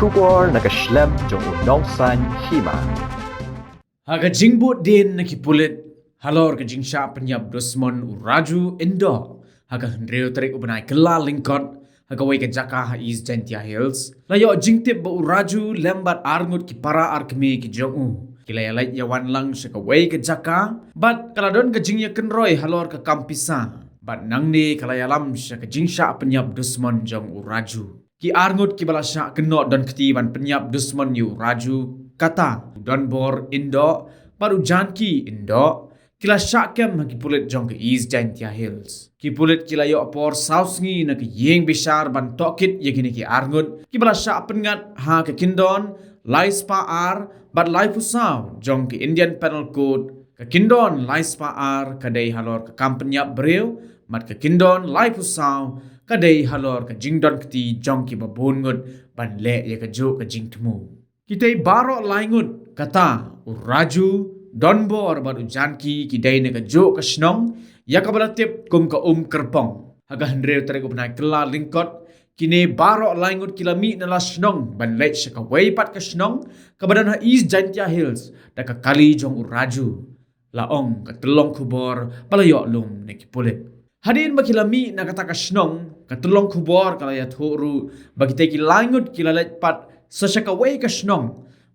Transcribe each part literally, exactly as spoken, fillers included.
Khubor na ka shlem jong u nongsaiñ hima. Ha ka jingbud dien na ki pulit halor ka jingshah pynïap dusmon u Raju Indo ha ka hynriew tarik u bnai Kyllalyngkot ha kawei ka jaka ha East Jaintia Hills, la ïoh jingtip ba u Raju lem bad arngut ki para arkmie ki jong u ki la ïaleit ïawan lang sha kawei ka jaka bad ka la don ka jingïakynroi halor ka kam pisa. Bad nangne ka la ïalam sha ka jingshah pynïap dusmon jong u Raju. Ki arngut kiba la shah kynnoh don kti ban pynïap dusmon ïa u Raju, kata u Donbor Indo bad u Janki Indo, ki la shah kem ha ki pulit jong ka East Jaintia Hills. Ki pulit ki la ïoh por saw sngi na ka ïing bishar ban tohkit ïa kine ki arngut kiba la shah pynngat ha ka kyndon lai spah ar bad laiphew saw jong ka Indian Penal Code. Ka kyndon lai spah ar ka dei halor ka kam pynïap briew, bad ka kyndon laiphew saw ka dei halor ka jingdon kti jong kiba bun ngut ban leh ïa kajuh ka jingthmu. Kitei baroh lai ngut, kata u Raju, Donbor bad u Janki, ki dei na kajuh ka shnong ïa kaba la tip kum ka Umkyrpong. Ha ka hynriew tarik u bnai Kyllalyngkot, kine baroh lai ngut ki la mih na la shnong ban leit sha kawei pat ka shnong kaba don ha East Jaintia Hills da ka kali jong u Raju, la ong ka tyllong khubor ba la ïoh lum na ki pulit. Hadien ba ki la mih na kata ka shnong, ka tyllong khubor ka la ïathuh ruh ba kitei ki lai ngut ki la leit pat sa sha kawei ka shnong,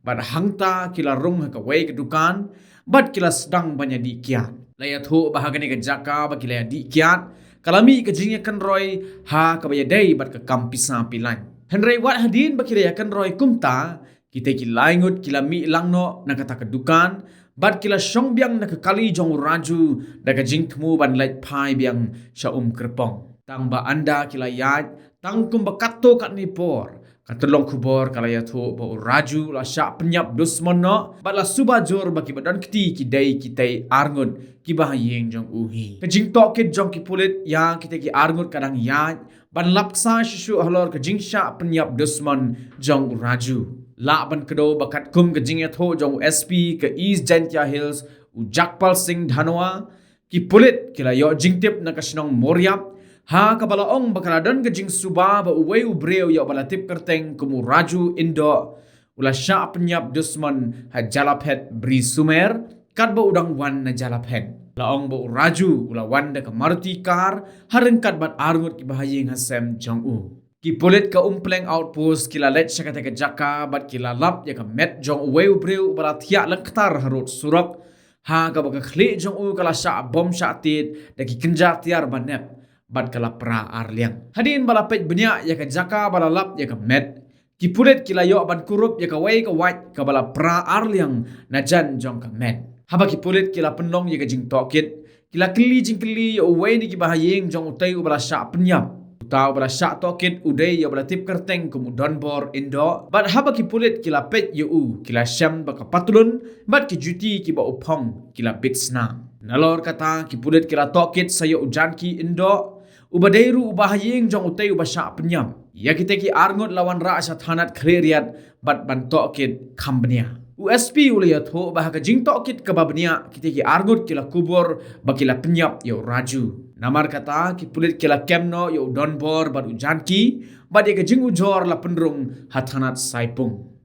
bad hangta ki la rung ha kawei ka dukan bad ki la sdang ban ïadih kiad. La ïathuh ba ha kane ka jaka ba ki la ïadih kiad ka la mih ka jingïakynroi ha kaba ïadei bad ka kam pisa pilaiñ. Hynrei wat hadien ba ki la ïakynroi kumta, kitei ki lai ngut ki la mih lang noh na kata ka dukan bad ki la shong biang na ka kali jong u Raju da ka jingthmu ban leit phai biang sha Umkyrpong. Tang ba ynda ki la ïaid tang kumba katto katne por, ka tyllong khubor ka la ïathuh ba u Raju la shah pynïap dusmon noh bad la suba jur ba kiba don kti ki dei kitei arngut kiba ha ïing jong u hi. Ka jingtohkit jong ki pulit ïa kitei ki arngut ka dang ïaid ban lap ksai shuh shuh halor ka jingshah pynïap dusmon jong u Raju. Lah ban kdew ba katkum ka jingïathuh jong u S P ka East Jaintia Hills, u Jagpal Singh Dhanoa, ki pulit ki la ïoh jingtip na ka shnong Moriap, ha kaba la ong ba ka la don ka jingsuba ba uwei u briew ïoh ba la tip kyrteng kum u Raju Indo, u la shah pynïap dusmon ha Jalaphet Bri Sumer, katba u dang wan na Jalaphet. La ong ba u Raju u la wan da ka Maruti car ha ryngkat bad arngut kiba ha ïing ha sem jong u. Ki pulit ka Umpleng Outpost ki la leit sha kata ka jaka bad ki la lap ïa ka met jong uwei u briew uba la thiah lyngktar harud surok, ha kaba ka khlieh jong u ka la shah bom shah tied da ki kynja tiar ba nep bad ka la pra ar liang. Hadien ba la peit bniah ïa ka jaka ba la lap ïa ka met, ki pulit ki la ïoh ban kurup ïa kawei ka wait kaba la pra ar liang na jan jong ka met. Haba ki pulit ki la pynlong ïa ka jingtohkit, ki la kylli jingkylli ïa uwei na kiba ha ïing jong utei uba la shah pynïap. Uta uba la shah tohkit u dei ïa uba la tip kyrteng kum u Donbor Indo, bad haba ki pulit ki la peit ïa u, ki la shem ba ka patlun bad ki juti kiba u phong ki la bit snam. Nalor kata, ki pulit ki la tohkit sa ïa u Janki Indo, uba dei ruh uba ha ïing jong utei uba shah pynïap. Ïa kitei ki arngut la wanrah sha thanat Khliehriat bad ban tohkit kham bniah. U S P u la ïathuh ba ha ka jingtohkit kaba bniah, kitei ki arngut ki la kubur ba ki la pynïap ïa u Raju. Namar kata, ki pulit ki la kem noh ïa u Donbor bad u Janki, bad ïa ka jingujor la pynrung ha thanat Saipung.